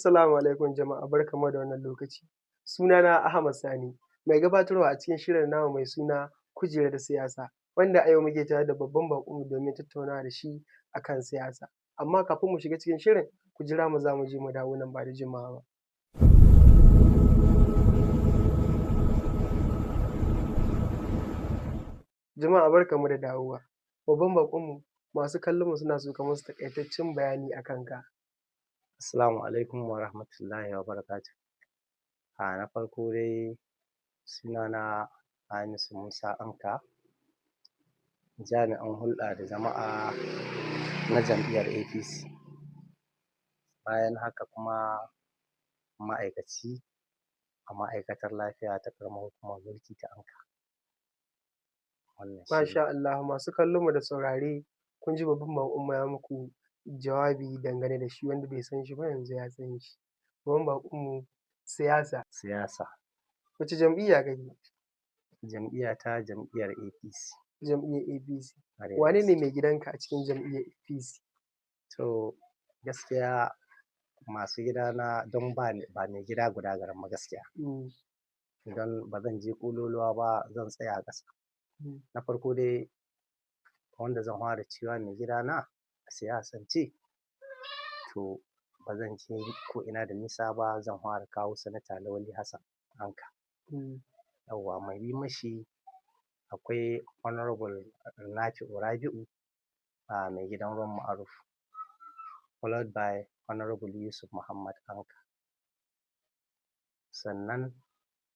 Assalamu alaikum jama'a, barkanmu da wannan lokaci. Sunana Ahmad Sani, mai gabatarwa a cikin shirin namu mai suna kujerar siyasa, wanda a yau muke tare da babban baƙonmu domin tattaunawa da shi akan siyasa. Amma kafin mu shiga cikin shirin, ku jira mu, za mu je mu dawo nan ba da jimawa ba. Jama'a, barkanmu da dawowa. Babban baƙonmu, masu kallonmu suna so ka musu taƙaitaccen bayani a kanka. Assalamu alaikum wa rahmatullahi wa barakatuhu. Na farko dai, sunana Hamisu Musa Anka, jami'in hulɗa da jama'a na jam'iyyar APC. Bayan haka kuma, ma'aikaci a ma'aikatar lafiya ta ƙaramar hukumar mulki ta Anka. Wannan shi ne. Masha Allahu, masu kallonmu da saurare, kun ji babban baƙonmu ya muku jawabi dangane da shi, wanda bai san shi ba yanzu ya san shi. Babban baƙonmu, siyasa. Siyasa. Wace jam'iyya kake? Jam'iyyata jam'iyyar APC. Jam'iyyar APC. Ƙwarai da Wane ne gaske. mai gidanka a cikin jam'iyyar APC? To, gaskiya masu gidana, don ba mai gida guda garan ba gaskiya. Don ba zan je ƙololuwa ba, zan tsaya a ƙasa. Na farko dai, wanda zan fara cewa mai gidana a siyasance, to ba zan je ko ina da nisa ba, zan fara kawo Sanata Lawali Hassan Anka. Yawwa, mai bi mashi akwai Honorable Nafi'u Rabi'u, mai gidan ruwan Ma'aruf, followed by Honorable Yusuf Muhammad Anka. Sannan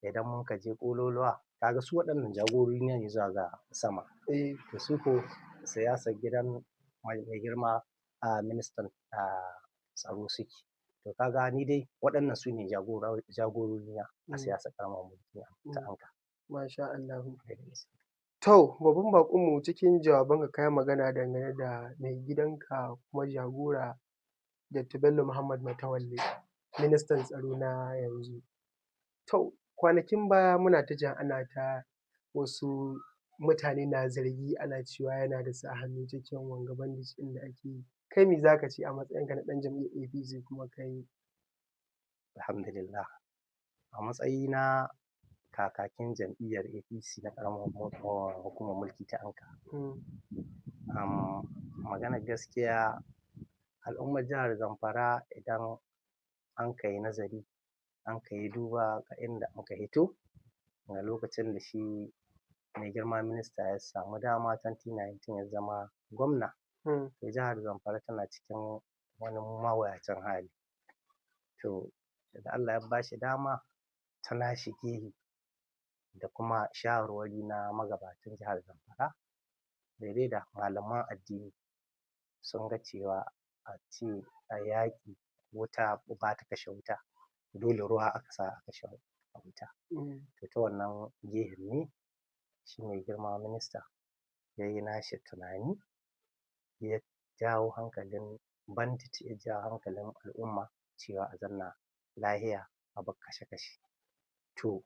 idan muka je ƙololuwa, kaga su waɗannan jagorori ne zuwa ga sama. To, su ko siyasar gidan mai girma ministan tsaro suke. To, kaga ni dai waɗannan su ne jagororina a siyasar ƙaramar hukumar ta Anka. Masha Allahu. To, babban baƙonmu, cikin jawabanka ka yi magana dangane da mai gidanka kuma jagora, Dr. Bello Muhammad Matawalle, ministan tsaro na yanzu. To, kwanakin baya muna ta jin ana ta wasu mutane na zargi, ana cewa yana da sa hannu cikin wanga bandits ɗin da ake yi. Kai me za ka ce a matsayinka na ɗan jam'iyyar APC kuma kai? Alhamdulillah. A matsayina kakakin jam'iyyar APC na ƙaramar hukumar mulki ta Anka. Maganar gaskiya, al'ummar jihar Zamfara, idan an kai nazari, an kai duba ga inda muka hito, ga lokacin da shi mai girma minista ya samu dama 2019 ya zama gwamna, to jihar Zamfara tana cikin wani mawuyacin hali. To, da Allah ya bashi dama ta nashi gehe da kuma shawarwari na magabatan jihar Zamfara, daidai da malaman addini, sun ga cewa a ce a yaƙi wuta ba ta kashe wuta, dole ruwa aka sa a kashe wuta. To, ta wannan gehen ne shi mai girma minista ya yi nashi tunani, ya jawo hankalin bandit, ya jawo hankalin al'umma cewa a zanna lahiya, a bar kashe-kashe. To,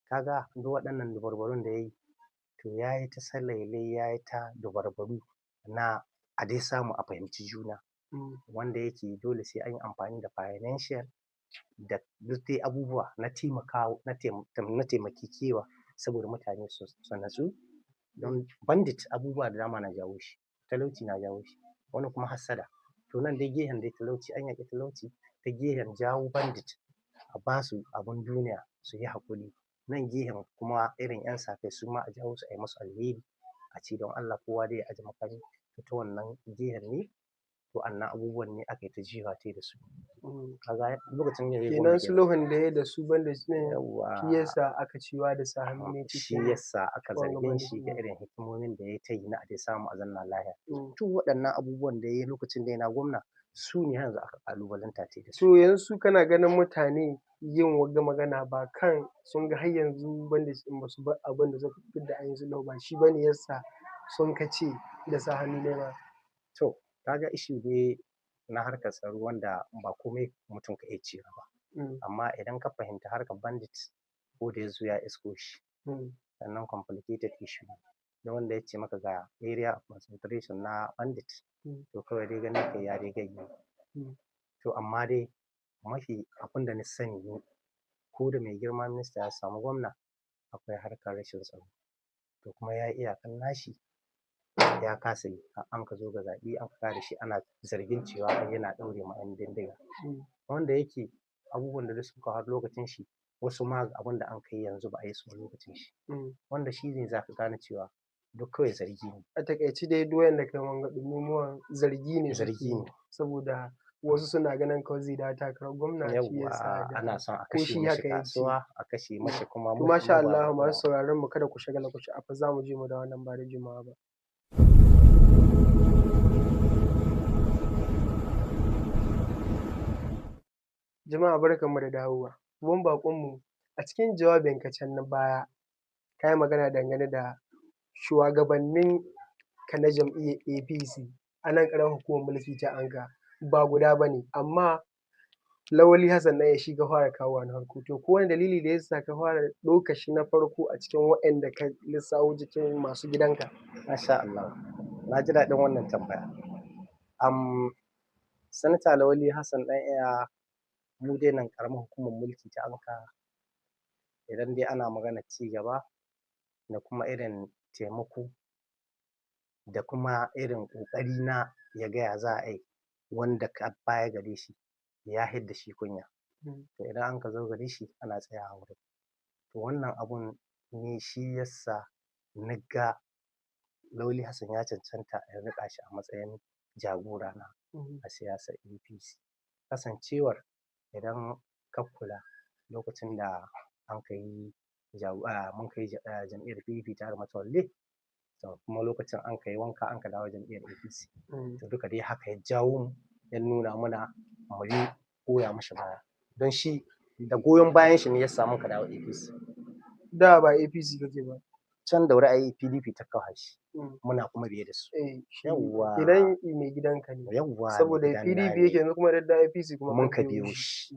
kaga duk waɗannan dabarbarun da ya yi, to ya yi ta salailai, ya yi ta dabarbaru na a dai samu a fahimci juna, wanda yake dole sai an yi amfani da financial da duk dai abubuwa na taimakawa, na taimakekewa, saboda mutane su natsu. Don bandit, abubuwa da dama na jawo shi: talauci na jawo shi, wani kuma hassada. To, nan dai gehen dai talauci, an yaƙi talauci ta gehen jawo bandit, a basu abun duniya su yi haƙuri. Nan gehen kuma irin 'yan sa kai, su ma a jawo su, a yi musu alheri, a ce don Allah kowa dai ya aje makami. Ta wannan gehen ne wa'annan abubuwan ne aka yi ta jifa tai da su. Kaga lokacin da ya yi Kenan sulhun da ya yi da su bandits ɗin Yawwa. shi yasa aka cewa da sa hannu ne Shi cikin yasa aka wanga zarge bandit shi da ɗin. irin hikimomin da ya ta yi na a dai samu a zanna lahiya. Duk waɗannan abubuwan da ya yi lokacin da yana gwamna, su ne yanzu aka ƙalubalanta tai da su. To, yanzu kana ganin mutane yin wagga magana ba kan sun ga har yanzu bandits ɗin ba su bar abin da suka duk da an yi sulhu ba, shi bane yasa sun ka ce da sa hannu ne ba? To, kaga issue ne na harkar tsaro wanda ba komai mutum ka iya cewa ba. Amma idan ka fahimci harkar bandit, ko da ya zo ya isko shi, sannan complicated issue ne. Don wanda ya ce maka ga area of concentration na bandit, to kawai dai ganin kai ya dai gayi. To, amma dai Mafi abin da na sani ni, ko da mai girma minista ya samu gwamna, akwai harkar rashin tsaro, to kuma ya yi iyakan nashi ya kasa yi, har anka zo ga zaɓe anka kada shi, ana zargin cewa ai yana ɗaure ma 'yan bindiga. Wanda yake abubuwan da duk suka faru lokacin shi, wasu ma abin da anka yi yanzu ba a yi su ba lokacin shi. Wanda shi ne za ka gane cewa duk kawai zargi ne. A taƙaice dai duk waɗanda ke wanga ɗumumuwan zargi ne suke Zargi yi, ne. saboda wasu suna ganin kawai zai dawo takarar gwamna, shi ya sa Yawwa, da ana son a ko kashe shi mashi haka ya ce. kasuwa, a kashe mashi kuma To masha mu ba Allahu, masu sauraron mu, kada ku shagala ku sha'afa, za mu je mu dawo nan ba da jimawa ba. Jama'a barkanmu da dawowa. Babban baƙonmu, a cikin jawabinka can na baya ka yi magana dangane da shuwagabanninka na jam'iyyar APC a nan ƙaramar hukumar mulki ta Anka ba guda ba ne, amma Lawali Hassan Ɗan'iya shi ka fara kawowa na farko. To ko wani dalili da ya sa ka fara ɗaukar shi na farko a cikin waɗanda ka lissafo cikin masu gidanka? Masha Allah, na ji daɗin wannan tambaya. Sanata Lawali Hassan Ɗan'iya, mu dai nan ƙaramar hukumar mulki ta Anka, idan dai ana maganar ci gaba da kuma irin taimako da kuma irin ƙoƙari na ya ga ya za a yi wanda ka baya gare shi ya hidda shi kunya. To idan anka zo gare shi ana tsayawa wurin. To wannan abun ni shi yassa ni ga Lawali Hassan ya cancanta in riƙa shi a matsayin jagora na a siyasar APC. Kasancewar idan ka kula lokacin da anka yi munka yi jam'iyyar PDP tare da Matawalle, to kuma lokacin anka yi wanka anka dawo jam'iyyar APC. To duka dai haka ya jawo mu, ya nuna muna mu yi goya mashi baya. Don shi da goyon bayan shi ne ya sa muka dawo APC. Da ba APC kake ba? Can Daura ai PDP ta kafa shi, muna kuma biye da su. Yawwa. Kenan mai gidanka ne. Yawwa, mai Saboda gidana PDP ne. yake, yanzu kuma da APC kuma Mun ka ka biyo biyo shi. shi.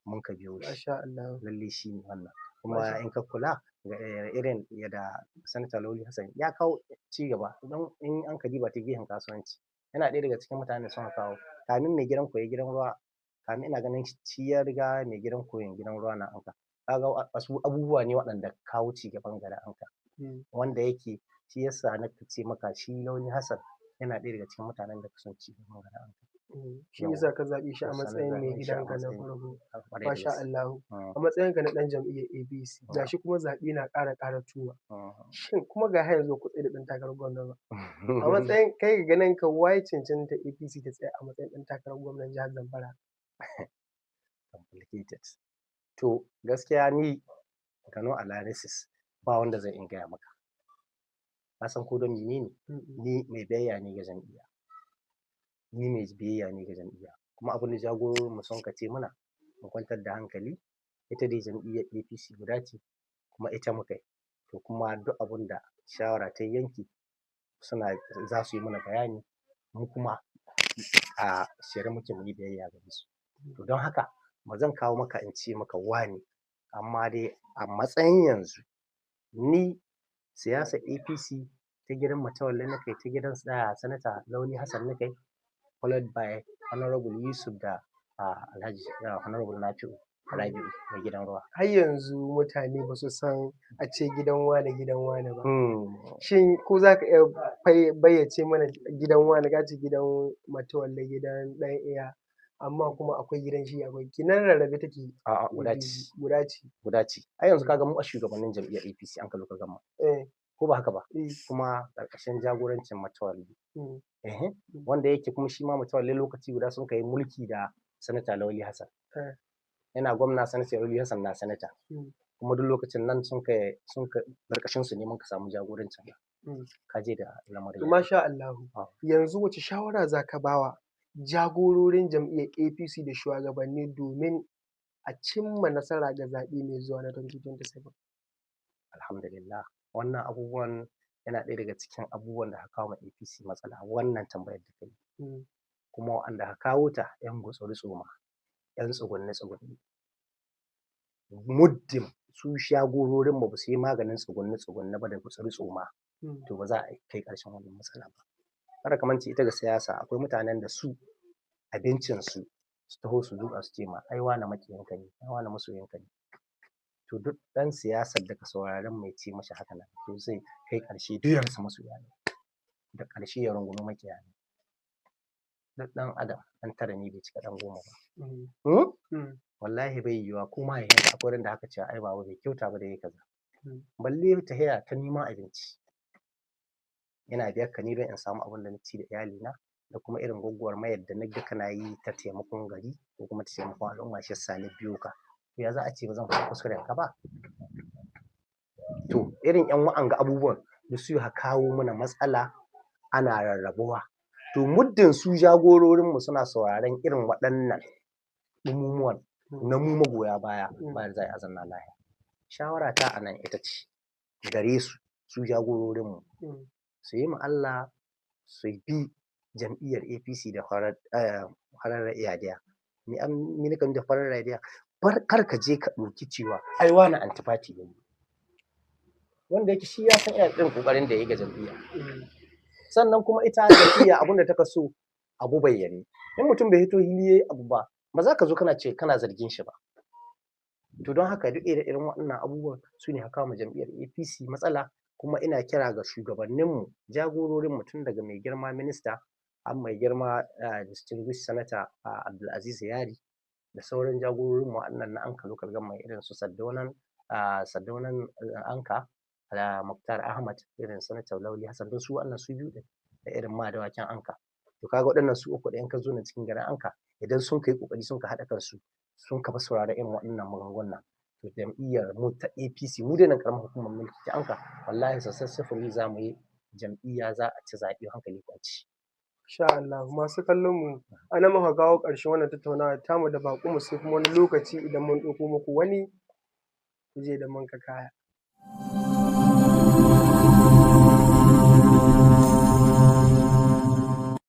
Mun ka biyo shi. Masha Allah. Lalle shi ne wannan. Kuma in ka kula ga irin yadda Sanata Lawali Hassan ya kawo ci gaba, don in an ka diba ta gehen kasuwanci, yana ɗaya daga cikin mutanen da suka kawo kamin mai gidan ku ya gidan ruwa, kamin ina ganin shi ya riga mai gidan ku yin gidan ruwa na Anka. Ka ga wasu abubuwa ne waɗanda kawo ci gaban garin Anka. Wanda yake shi yasa na ce maka shi Lawali Hassan yana ɗaya daga cikin mutanen da ka son ci gaban garin Anka. Shi yasa ka zaɓe shi a matsayin mai gidanka na farko. Masha Allahu. A matsayinka na ɗan jam'iyyar APC, ga shi kuma zaɓe na ƙara ƙaratowa. Shin kuma ga har yanzu ba ku tsaida ɗan takarar gwamna ba. A matsayin kai ga ganinka, wa ya cancanta APC ta tsayar a matsayin ɗan takarar gwamnan jihar Zamfara? Complicated. To gaskiya ni Kano analysis ba wanda zan iya gaya maka. Ka san ko don mene ne? Ni mai biyayya ne ga jam'iyya. Ni mai biyayya ne ga jam'iyya. Kuma abin da jagororin mu sun ka ce muna, mu kwantar da hankali, ita dai jam'iyyar APC guda ce kuma ita muka yi. To kuma duk abin da shawara ta yanke suna za su yi mana bayani, mu kuma a shirye muke mu yi biyayya gare su. To don haka ba zan kawo maka in ce maka wane, amma dai a matsayin yanzu ni siyasar APC ta gidan Matawalle nake, ta gidan Sanata Lawali Hassan nake, followed by Honorable Yusuf da Alhaji Honorable Nafi'u Rabi'u mai gidan ruwa. Har yanzu mutane ba su san a ce gidan wane gidan wane ba. Shin ko za ka iya fayyace mana gidan wane? Ka ce gidan Matawalle, gidan Ɗan'iya, amma kuma akwai gidan shi, akwai kenan rarrabe take. A'a, guda ce. Guda ce. Guda ce. Ai yanzu ka ga mu a shugabannin jam'iyyar APC an ka local government. Ko ba haka ba? Kuma ƙarƙashin jagorancin Matawalle. Wanda yake kuma shi ma Matawalle lokaci guda sun kai mulki da Sanata Lawali Hassan. Yana gwamna, Sanata Lawali Hassan na sanata. Kuma duk lokacin nan sun kai ƙarƙashin su ne muka samu jagorancin. Ka je da lamarin. Masha Allahu. Yanzu wace shawara za ka ba wa jagororin jam'iyyar APC da shuwagabanni domin a cimma nasara ga zaɓe mai zuwa na 2027? Alhamdulillah. Wannan abubuwan yana ɗaya daga cikin abubuwan da aka kawo ma APC matsala, wannan tambayar da ka yi. Kuma waɗanda aka kawo ta 'yan gutsuri-tsoma, 'yan tsugunne-tsugunne. Muddin su jagororinmu ba su yi maganin tsugunne-tsugunne ba da gutsuri-tsoma, to ba za a kai ƙarshen wannan matsala ba. Kada ka mance, ita ga siyasa akwai mutanen da su abincinsu Su taho su duƙa su ce ma ai wane maƙiyinka ne, ai wane masoyinka ne. To duk ɗan siyasar da ka sauraron mai ce mashi haka nan, to zai kai ƙarshe duk ya rasa masoya nai, da ƙarshe ya rungumi maƙiya nai. Duk ɗan adam ɗan tara ne bai cika ɗan goma ba. Wallahi bai yiwuwa ko mahaifinka akwai ran da aka cewa ai baba bai kyauta ba da yayi kaza. Balle tahiya ta neman abinci. Ina biyar ka ne don in samu abin da na ci da iyalina da kuma irin gwagwarmayar da na ga kana yi ta taimakon gari ko kuma ta taimakon al'umma, shi yasa ni biyo ka. To ya za a ce ba zan faɗi kuskuren ka ba? To irin ƴan wa'anga abubuwan da su ya kawo mana matsala, ana rarrabuwa. To muddin su jagororinmu suna sauraron irin waɗannan ɗumumuwan na mu magoya baya, ba za a zanna lahiya. Shawara ta a nan ita ce gare su, su jagororinmu, su yi ma Allah su bi jam'iyyar APC da farar iyadiya. Me nika nufi da farar iyadiya? Kar ka je ka ɗauki cewa ai wane anti-party ne, wanda yake shi ya san irin ƙoƙarin da ya yi ga jam'iyya. Sannan kuma ita jam'iyya abin da taka so abu bayyane. In mutum bai hito hili yayi abu ba, ba za ka zo kana ce kana zargin shi ba. To don haka duk ire-iren waɗannan abubuwan su ne kawo ma jam'iyyar APC matsala. Kuma ina kira ga shugabanninmu, jagororinmu, tun daga mai girma minista har mai girma distinguished senator Abdulaziz Yari da sauran jagororinmu waɗannan na Anka local government, irin su Sardaunan Anka da Muktar Ahmad, irin Senator Lauli Hassan, don su waɗannan su biyu ɗin, da irin Madawakin Anka. To kaga waɗannan su uku ɗin, in ka zo nan cikin garin Anka, idan sun kai ƙoƙari sun ka haɗa kansu, sun ka bar sauraron irin waɗannan magungunan, to jam'iyyar mu ta APC, mu dai nan ƙaramar hukumar mulki ta Anka, wallahi successfully za mu yi jam'iyya, za a ci zaɓe hankali kwance. Insha Allah. Masu kallon mu, a nan muka kawo ƙarshen wannan tattaunawa tamu da baƙonmu, sai kuma wani lokaci idan mun ɗauko muku wani ku ji yadda munka kaya.